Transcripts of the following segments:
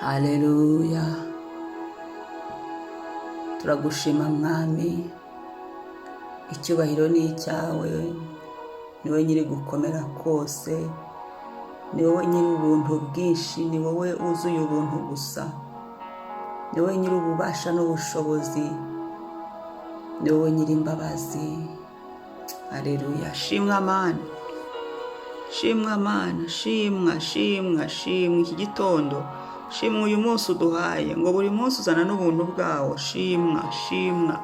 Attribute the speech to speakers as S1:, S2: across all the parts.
S1: Haleluya, turagushima Mwami. Icyubahiro ni icyawe, ni wowe nyiri gukomera kose, ni wowe nyiri ubuntu bwinshi, ni wowe wuzuye ubuntu gusa, ni wowe nyiri ububasha n'ubushobozi, ni wowe nyiri imbabazi. Haleluya, shimwa Mana, shimwa Mana, shimwa, shimwa, shimwa iki gitondo, shimwa uyu munsi uduhaye, ngo buri munsi uzana n'ubuntu bwawo. Shimwa, shimwa,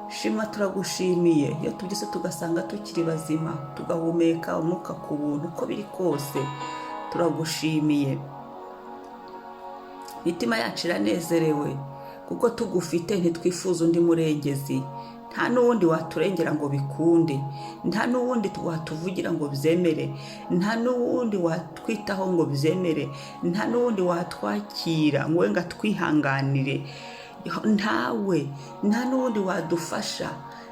S1: shimwa, turagushimiye. Iyo tubyutse tugasanga tukiri bazima, tugahumeka umwuka ku buntu, uko biri kose turagushimiye. Imitima yacu iranezerewe kuko tugufite, ntitwifuza undi murengezi. Nta n'uwundi waturengera ngo bikunde, nta n'uwundi watuvugira ngo byemere, nta n'uwundi watwitaho ngo byemere, nta n'uwundi watwakira ngo we ngo atwihanganire, ntawe. Nta n'uwundi wadufasha,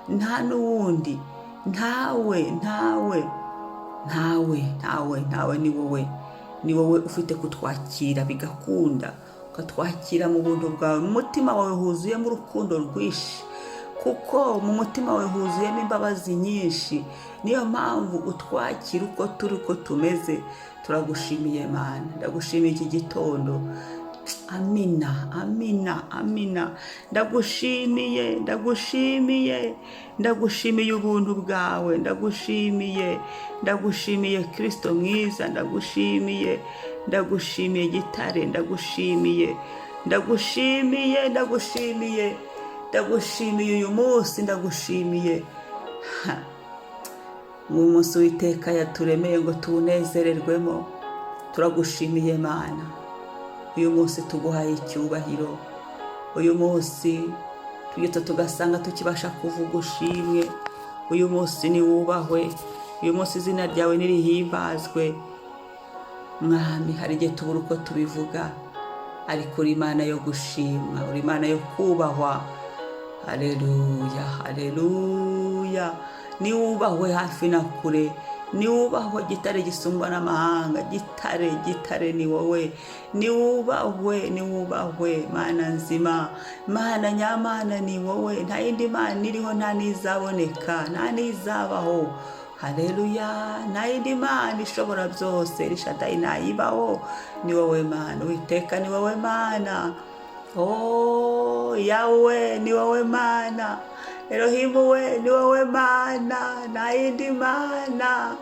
S1: nta n'uwundi, ntawe, ntawe, ntawe, ntawe, ntawe. Ni wowe, ni wowe ufite kutwakira bigakunda, ukatwakira mu buntu bwawe. Mu mutima wawe huzuyemo urukundo rwinshi, kuko mu mutima wawe huzuyemo imbabazi nyinshi. Niyo mpamvu utwakira uko turi, uko tumeze. Turagushimiye Mana, ndagushimiye iki gitondo. Amina, amina, amina. Ndagushimiye, ndagushimiye, ndagushimiye ubuntu bwawe, ndagushimiye, ndagushimiye Kirisito mwiza, ndagushimiye, ndagushimiye Gitare, ndagushimiye, ndagushimiye, ndagushimiye, ndagushimiye uyu munsi, ndagushimiye. Mu munsi w'iteka yaturemeye ngo tuwunezererwemo, turagushimiye Mana. Uyu munsi tuguhaye icyubahiro. Uyu munsi tugeze tugasanga tukibasha kuvuga ushimwe. Uyu munsi niwubahwe, uyu munsi izina ryawe nirihimbazwe. Mwami, hari igihe tubura uko tubivuga, ariko uri Imana yo gushimwa, uri Imana yo kubahwa. Haleluya, haleluya, niwubahwe hafi na kure, niwubahwe Gitare gisumba n'amahanga. Gitare, Gitare, ni wowe, niwubahwe, niwubahwe Mana nzima, Mana nyamana, ni wowe. Nta yindi mana iriho, nta n'izaboneka, nta n'izabaho. Haleluya, nta yindi mana ishobora byose, Rishadayi, ntayibaho. Ni wowe Mana, Uwiteka, ni wowe Mana. Oh Yawe, ni wowe Mana. Elohimu we, ni wowe Mana, nta yindi mana.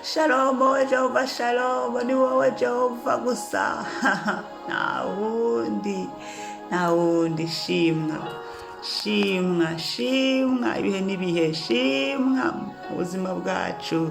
S1: Shalomo we, Jehova Shalomo, ni wowe Jehova gusa, nta wundi, nta wundi. Shimwa, shimwa, shimwa ibihe n'ibihe, shimwa mu buzima bwacu.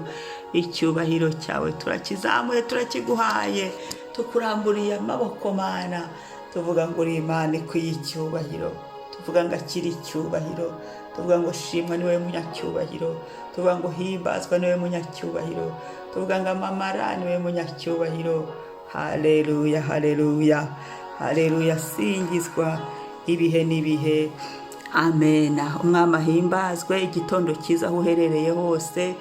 S1: Icyubahiro cyawe turakizamuye, turakiguhaye, tukuramburiye amaboko Mana. Tuvuga ngo uri Imana ikwiye icyubahiro, tuvuga ngo akira icyubahiro, tuvuga ngo shimwa, niwe munyacyubahiro, tuvuga ngo himbazwa, niwe munyacyubahiro, tuvuga ngo amamara, niwe munyacyubahiro. Haleluya, haleluya, haleluya, singizwa ibihe n'ibihe, amena. Umwami ahimbazwe. Igitondo cyiza aho uherereye hose.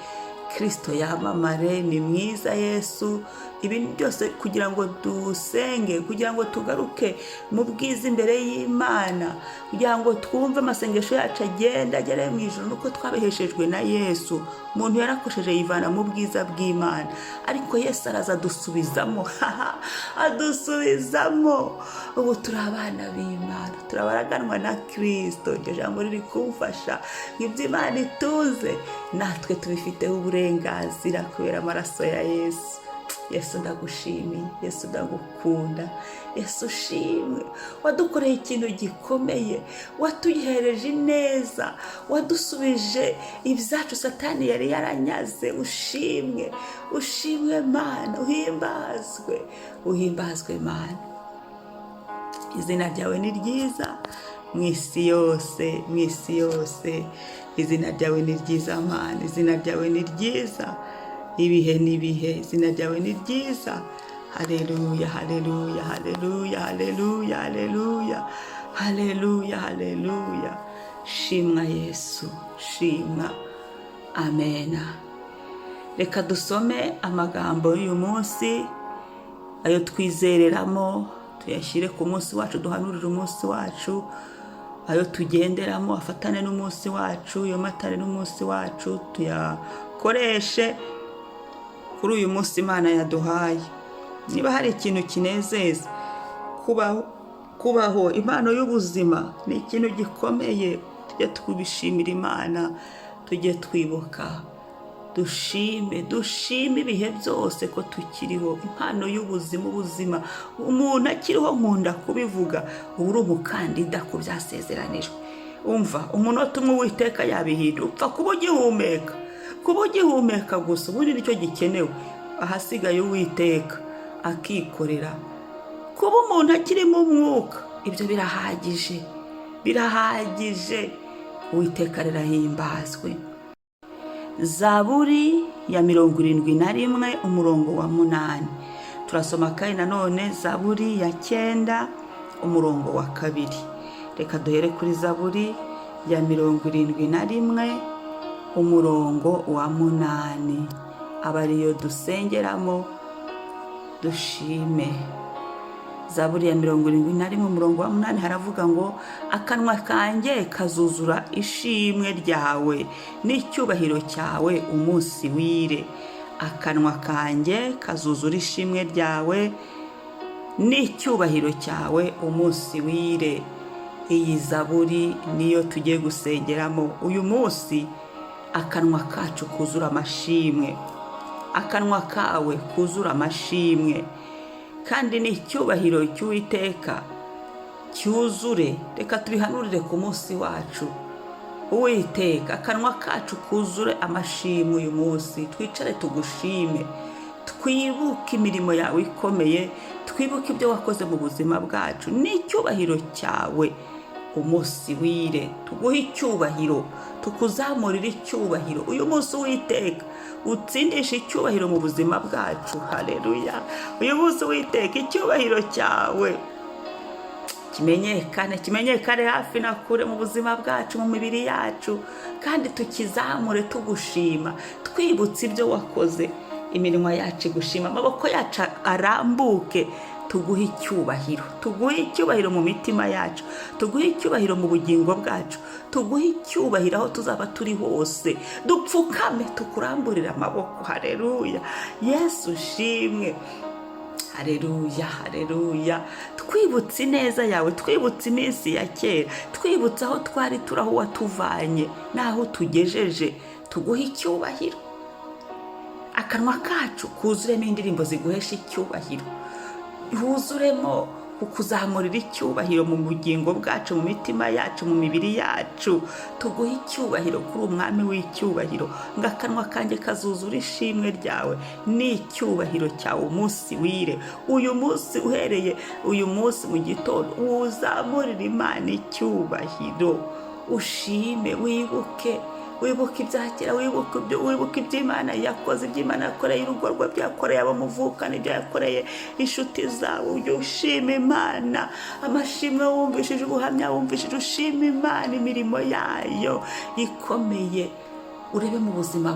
S1: Kirisito yamamare, ni mwiza Yesu. Ibintu byose kugira ngo dusenge, kugira ngo tugaruke mu bwiza imbere y'Imana, kugira ngo twumve amasengesho yacu agenda agere mu ijuru, nuko twabiheshejwe na Yesu. Umuntu yarakosheje yivana mu bwiza bw'Imana, ariko Yesu araza adusubizamo, adusubizamo. Ubu turi abana b'Imana, turabaraganwa na Kirisito. Iryo jambo riri kumfasha. Ibyo Imana ituze natwe tubifiteho uburenganzira kubera amaraso ya Yesu. Yesu, ndagushimiye. Yesu, ndagukunda. Yesu, ushimwe, wadukoreye ikintu gikomeye, watuyihereje ineza, wadusubije ibyacu Satani yari yaranyaze. Ushimwe, ushimwe Mana, uhimbazwe, uhimbazwe Mana. Izina ryawe ni ryiza mu isi yose, mu isi yose. Izina ryawe ni ryiza Mana, izina ryawe ni ryiza ibihe n'ibihe, izina ryawe ni ryiza. Haleluya, haleluya, haleluya, haleluya, haleluya, haleluya, haleluya. Shimwa Yesu, shimwa, amena. Reka dusome amagambo y'uyu munsi, ayo twizereramo. Tuyashyire ku munsi wacu, duhanurire umunsi wacu, ayo tugenderamo afatane n'umunsi wacu, yomatane n'umunsi wacu, tuyakoreshe kuri uyu munsi Imana yaduhaye. Niba hari ikintu kinezeza, kubaho, kubaho, impano y'ubuzima ni ikintu gikomeye. Tujye tubishimira Imana, tujye twibuka, dushime, dushime ibihe byose ko tukiriho. Impano y'ubuzima, ubuzima, umuntu akiriho, nkunda kubivuga, uba uri umukandida ku byasezeranijwe. Umva, umunota umwe Uwiteka yabihindura. Upfa kuba ugihumeka, kuba ugihumeka gusa ubundi nicyo gikenewe, ahasigaye Uwiteka akikorera. Kuba umuntu akirimo umwuka, ibyo birahagije, birahagije. Uwiteka rirahimbazwe. Zaburi ya 71, umurongo wa 8. Turasoma kandi nanone Zaburi ya 9, umurongo wa 2. Reka duhere kuri Zaburi ya 71, umurongo wa 8, aba ariyo dusengeramo, dushime. Zaburi ya 71, umurongo wa 8, haravuga ngo: "Akanwa kanjye kazuzura ishimwe ryawe n'icyubahiro cyawe umunsi wire." Akanwa kanjye kazuzura ishimwe ryawe n'icyubahiro cyawe umunsi wire. Iyi zaburi niyo tugiye gusengeramo uyu munsi. Akanwa kacu kuzura amashimwe, akanwa kawe kuzura amashimwe, kandi ni icyubahiro cy'Uwiteka cyuzure. Reka tubihanurire ku munsi wacu. Uwiteka, akanwa kacu kuzure amashimwe uyu munsi. Twicare tugushime, twibuke imirimo yawe ikomeye, twibuke ibyo wakoze mu buzima bwacu n'icyubahiro cyawe umunsi wire. Tuguhe icyubahiro, tukuzamurire icyubahiro uyu munsi. Uwiteka, utsindisha icyubahiro mu buzima bwacu. Hareruya! Uyu munsi, Uwiteka, icyubahiro cyawe kimenyekane, kimenyekane hafi na kure mu buzima bwacu, mu mibiri yacu, kandi tukizamure tugushima, twibutse ibyo wakoze, iminwa yacu igushima, amaboko yacu arambuke, tuguhe icyubahiro, tuguhe icyubahiro mu mitima yacu, tuguhe icyubahiro mu bugingo bwacu, tuguhe icyubahiro aho tuzaba turi hose, dupfukame tukuramburire amaboko. Hareruya! Yesu ushimwe. Hareruya, hareruya! Twibutse ineza yawe, twibutse iminsi ya kera, twibutse aho twari turi, aho watuvanye n'aho utugejeje, tuguhe icyubahiro. Akanwa kacu kuzuremo indirimbo ziguhesha icyubahiro, huzuremo kukuzamurira icyubahiro mu bugingo bwacu, mu mitima yacu, mu mibiri yacu. Tuguhe icyubahiro kuri umwami w'icyubahiro. Ngo akanwa kanjye kazuzura ishimwe ryawe n'icyubahiro cyawe umunsi wire. Uyu munsi, uhereye uyu munsi mu gitondo, uzamurire Imana icyubahiro, ushime, wibuke, wibuke ibya kera, wibuke ibyo, wibuke iby'Imana yakoze, iby'Imana yakoreye urugo rwe, ibyo yakoreye abo muvukana, ibyo yakoreye inshuti zawe. Ujye ushima Imana amashimwe wumvishije, ubuhamya wumvishije, ushima Imana imirimo yayo ikomeye. Urebe mu buzima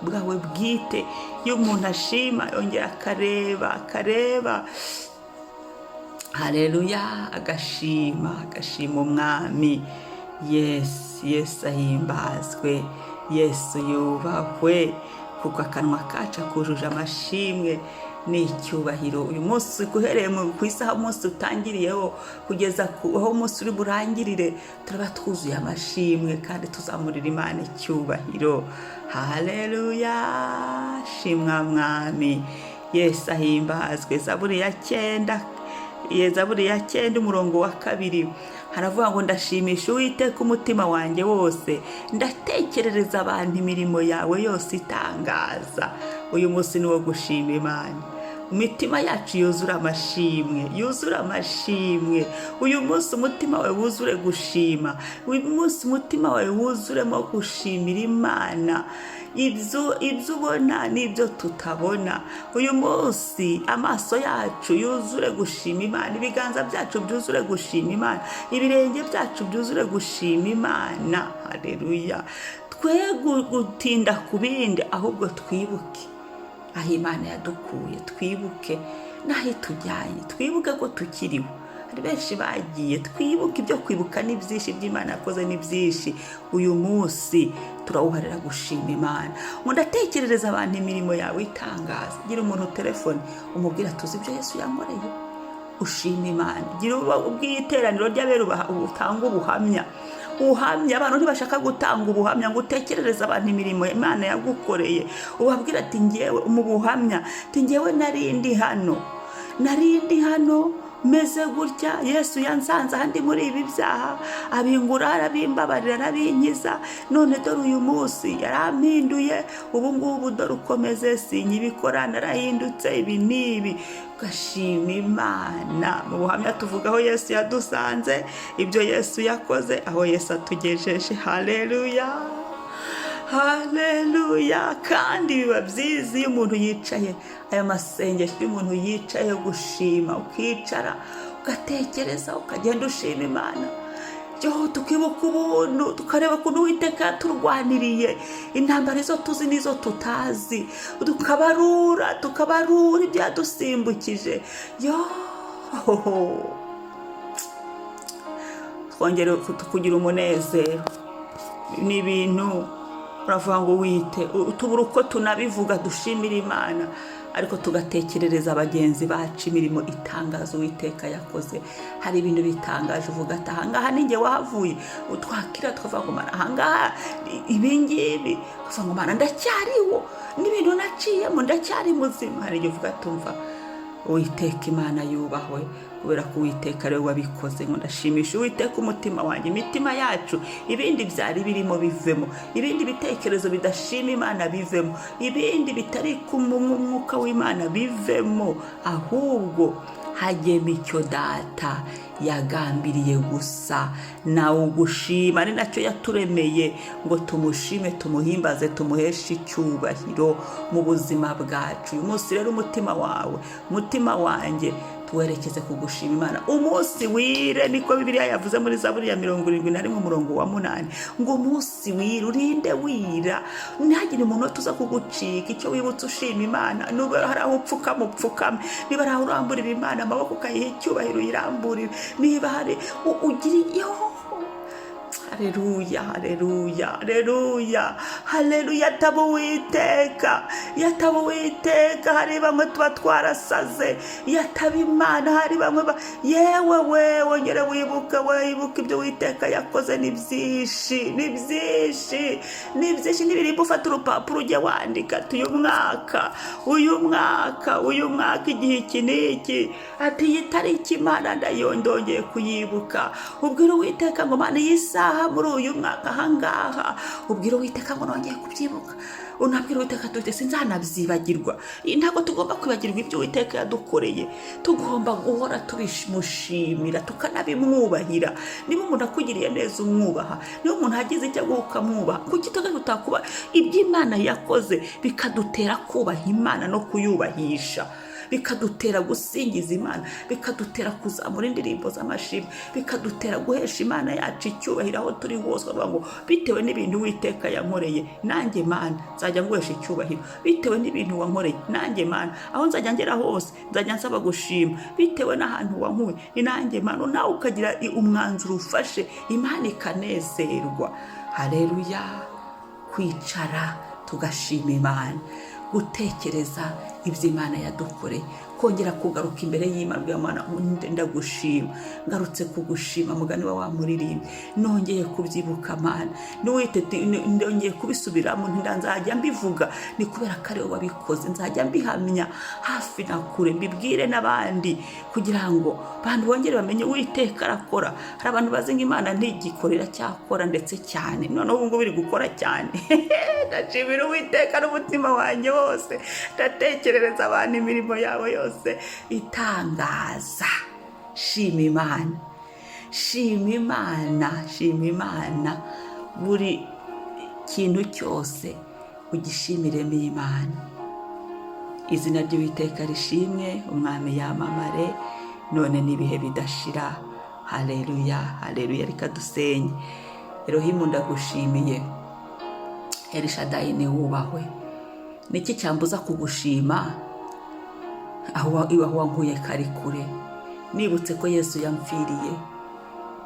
S1: bwawe bwite. Iyo umuntu ashima, yongera akareba, akareba, hareruya, agashima, agashima Umwami Yesu. Yesu ahimbazwe, Yesu yubahwe, kuko akanwa kacu akujuje amashimwe n'icyubahiro. Uyu munsi, guhereye ku isaha umunsi utangiriyeho kugeza aho umunsi uri burangirire, turaba twuzuye amashimwe kandi tuzamurira Imana icyubahiro. Haleluya! Shimwa Mwami Yesu, ahimbazwe. Zaburi ya 9, Zaburi ya 9, umurongo wa 2, haravuga ngo: "Ndashimisha Uwiteka umutima wanjye wose, ndatekerereza abantu imirimo yawe yose itangaza." Uyu munsi ni uwo gushima Imana. Imitima yacu yuzura amashimwe, yuzura amashimwe uyu munsi. Umutima wawe wuzure gushima uyu munsi, umutima wawe wuzuremo gushimira Imana ibyo ubona n'ibyo tutabona. Uyu munsi amaso yacu yuzure gushima Imana, ibiganza byacu byuzure gushima Imana, ibirenge byacu byuzure gushima Imana. Hareruya! Twe gutinda ku bindi, ahubwo twibuke aho Imana yadukuye, twibuke. N'aho itujyanye, twibuke ko tukiriho. Hari benshi bagiye. Twibuke, ibyo kwibuka ni byinshi, iby'Imana yakoze ni byinshi. Uyu munsi turawuharira gushima Imana. Ngo ndatekerereza abantu imirimo yawe itangaza. Gira umuntu telefone, umubwira tuzi ibyo Yesu yankoreye, ushima Imana. Gira ubw'iteraniro ry'abera, utanga ubuhamya. Ubuhamya, abantu ntibashaka gutanga ubuhamya, ngo utekerereze abantu imirimo Imana yagukoreye. Ubabwira ati ngewe mu buhamya, ati ngewe narindi hano, narindi hano meze gutya, Yesu yansanze ahandi muri ibi byaha, abingura, arabimbabarira, arabinkiza. None dore uyu munsi yarampinduye, ubu ngubu dore ukomeze, sinyibikora, narahindutse, ibi n'ibi. Ugashima Imana. Mu buhamya tuvuga aho Yesu yadusanze, ibyo Yesu yakoze, aho Yesu atugejeje. Haleluya, haleluya! Kandi biba byiza iyo umuntu yicaye, aya masengesho, iyo umuntu yicaye gushima, ukicara ugatekereza, ukagenda ushima Imana. Yo, tukibuka ubuntu, tukareba ukuntu Uwiteka yaturwaniriye intambara, izo tuzi n'izo tutazi, tukabarura, tukabarura ibyo yadusimbukije. Yo, twongere kugira umunezero. Ni ibintu uravuga ngo wite, tubura uko tunabivuga. Dushimira Imana, ariko tugatekerereza bagenzi bacu imirimo itangaza Uwiteka yakoze. Hari ibintu bitangaje uvuga ati ahangaha ninjye wahavuye. Twakira tukavuga ngo Mana, ahangaha ibingibi, ukavuga ngo Mana, ndacyariho, n'ibintu naciyemo ndacyari muzima. Hari igihe uvuga tumva Uwiteka Imana yubahwe, kubera ko Uwiteka ariwe wabikoze. Ngo ndashimisha Uwiteka umutima wanjye. Imitima yacu, ibindi byari birimo bivemo, ibindi bitekerezo bidashima Imana bivemo, ibindi bitari ku mwuka w'Imana bivemo, ahubwo hagema icyo Data yagambiriye gusa, nawe ugushima. Ari nacyo yaturemeye, ngo tumushime, tumuhimbaze, tumuheshe icyubahiro mu buzima bwacu. Uyu munsi rero, umutima wawe, umutima wanjye, tuwerekeze ku gushima Imana. Umunsi wire, niko Bibiliya yavuze muri Zaburi ya 71 umurongo wa 8, ngo umunsi wire, urinde wira, ntihagire umuntu tuza kugucika. Icyo wibutse ushima Imana, niba hari aho upfukama, upfukame. Niba hari aho uramburira Imana amaboko, ukayiha icyubahiro, uyiramburire. Niba hari ugira yo. Haleluya, haleluya, haleluya, haleluya! Yataba Uwiteka, yataba Uwiteka, hari bamwe tuba twarasaze. Yataba Imana, hari bamwe yewe we, wongere wibuke, wibuke ibyo Uwiteka yakoze. Ni byinshi, ni byinshi, ni byinshi. Nibirimba, ufata urupapuro ujye wandika ati uyu mwaka, uyu mwaka, uyu mwaka, igihe iki n'iki, ati iyi tariki Imana ndayondongeye kuyibuka. Ubwira Uwiteka ngo Mana, iyi saha muri uyu mwaka ahangaha, ubwira Uwiteka ngo nongeye kubyibuka. Unabwira Uwiteka tuti sinzanabyibagirwa. Ntabwo tugomba kwibagirwa ibyo Uwiteka yadukoreye. Tugomba guhora tubimushimira, tukanabimwubahira. Niba umuntu akugiriye neza, umwubaha. Niba umuntu agize icyo aguha, ukamwubaha. Kuki tutakuba ibyo Imana yakoze bikadutera kubaha Imana no kuyubahisha, bikadutera gusingiza Imana, bikadutera kuzamura indirimbo z'amashimwe, bikadutera guhesha Imana yacu icyubahiro aho turi hose, bavuga ngo bitewe n'ibintu Uwiteka yankoreye, nanjye Mana nzajya nguhesha icyubahiro. Bitewe n'ibintu wankoreye, nanjye Mana, aho nzajya ngera hose nzajya nsaba gushima. Bitewe n'ahantu wankuye, ni nanjye Mana. Nawe ukagira umwanzuro ufashe, Imana ikanezerwa. Hareruya! Kwicara tugashima Imana, gutekereza ibyo Imana yadukoreye, kongera kugaruka imbere y'Imana, bwa Mana ndagushima, ngarutse kugushima. Mugani wa muririmbyi, nongeye kubyibuka Mana, n'uwite ndongeye kubisubiramo, nzajya mbivuga, ni kubera ko ariwe wabikoze. Nzajya mbihamya hafi na kure, mbibwire n'abandi, kugira ngo abantu bongere bamenye Uwiteka arakora. Hari abantu bazi ngo Imana ntigikorera, cyakora ndetse cyane. Noneho ubu ngubu iri gukora cyane. Ndashimira Uwiteka n'umutima wanjye wose, ndatekerereza abantu imirimo yawe yose itangaza. Shima Imana, shima Imana, shima Imana. Buri kintu cyose ugishimiremo Imana. Izina ry'Uwiteka rishimwe, Umwami yamamare none n'ibihe bidashira. Haleluya, haleluya! Reka dusenye. Erohimu, ndagushimiye. Elishadayi, ni wubahwe. Niki cyambuza kugushima? Aho wankuye kari kure. Nibutse ko Yesu yamfiriye,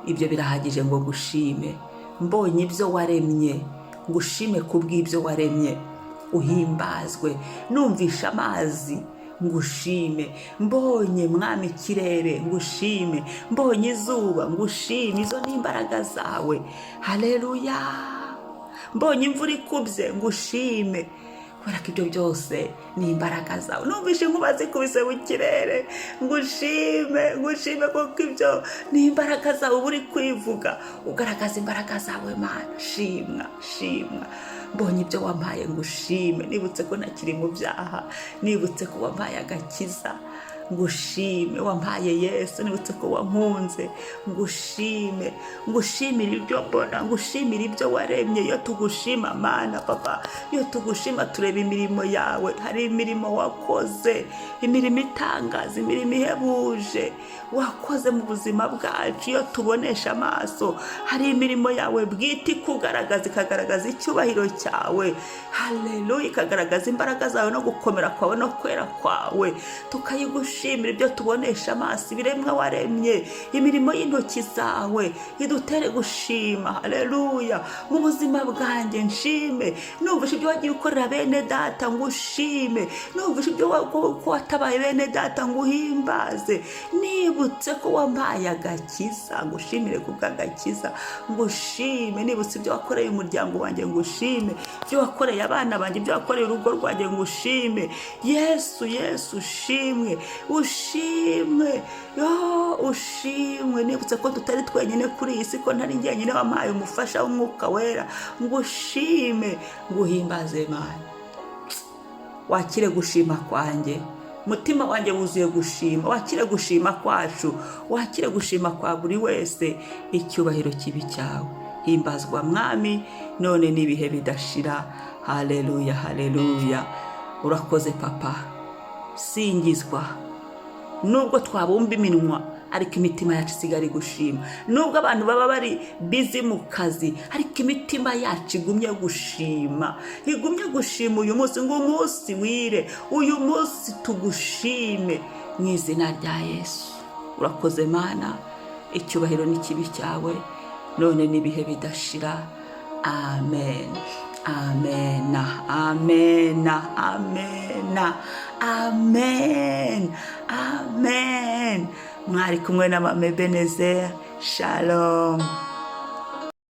S1: ibyo birahagije ngo gushime. Mbonye ibyo waremye, ngushime kubw'ibyo waremye, uhimbazwe. Numvisha amazi, ngushime. Mbonye, Mwami, ikirere, ngushime. Mbonye izuba, ngushime. Izo ni imbaraga zawe. Haleluya! Mbonye imvura ikubye, ngushime, kubera ko ibyo byose ni imbaraga zawe. Numvishe inkuba zikubise mu kirere, ngushime, ngushime, kuko ibyo ni imbaraga zawe. Uba uri kwivuga, ugaragaza imbaraga zawe. Mana, shimwa, shimwa. Mbonye ibyo wampaye, ngushime. Nibutse ko ntakiri mu byaha, nibutse ko wampaye agakiza, ngushime. Wampaye Yesu, nibutse ko wankunze, ngushime. Ngushimire ibyo mbona, ngushimire ibyo waremye. Iyo tugushima, Mana Papa, iyo tugushima tureba imirimo yawe. Hari imirimo wakoze, imirimo itangaza, imirimo ihebuje wakoze mu buzima bwacu. Iyo tubonesha amaso, hari imirimo yawe bwite ikugaragaza, ikagaragaza icyubahiro cyawe. Haleluya! Ikagaragaza imbaraga zawe no gukomera kwawe no kwera kwawe, tukayigushimira. Ibyo tubonesha amaso, ibiremwa waremye, imirimo y'intoki zawe, idutere gushima. Haleluya! Mu buzima bwanjye nshime. Numvishe ibyo wagiye ukorera bene data, ngushime. Numvishe ibyo ko watabaye bene data, nguhimbaze. Nibutse ko wampaye agakiza, ngushimire kubw'agakiza, ngushime. Nibutse ibyo wakoreye umuryango wanjye, ngushime. Ibyo wakoreye abana banjye, ibyo wakoreye urugo rwanjye, ngushime. Yesu, Yesu, ushimwe, ushimwe, yo ushimwe. Nibutse ko tutari twenyine kuri iyi si, ko ntari njyenyine, wampaye umufasha w'Umwuka Wera, ngushime, nguhimbaze. Mana, wakire gushima kwanjye. Umutima wanjye wuzuye gushima. Wakire gushima kwacu, wakire gushima kwa buri wese. Icyubahiro kibi cyawe. Himbazwa, Mwami, none n'ibihe bidashira. Haleluya, haleluya! Urakoze, Papa, singizwa. Nubwo twabumba iminwa, ariko imitima yacu isigara gushima. Nubwo abantu baba bari busy mu kazi, ariko imitima yacu igumye gushima, igumye gushima uyu munsi, ngo umunsi wire, uyu munsi tugushime mu izina rya Yesu. Urakoze, Mana. Icyubahiro n'ikibi cyawe, none n'ibihe bidashira. Amen, amena, amena, amena, amen, amen. Mwari kumwe na Mama Ebenezer. Shalom.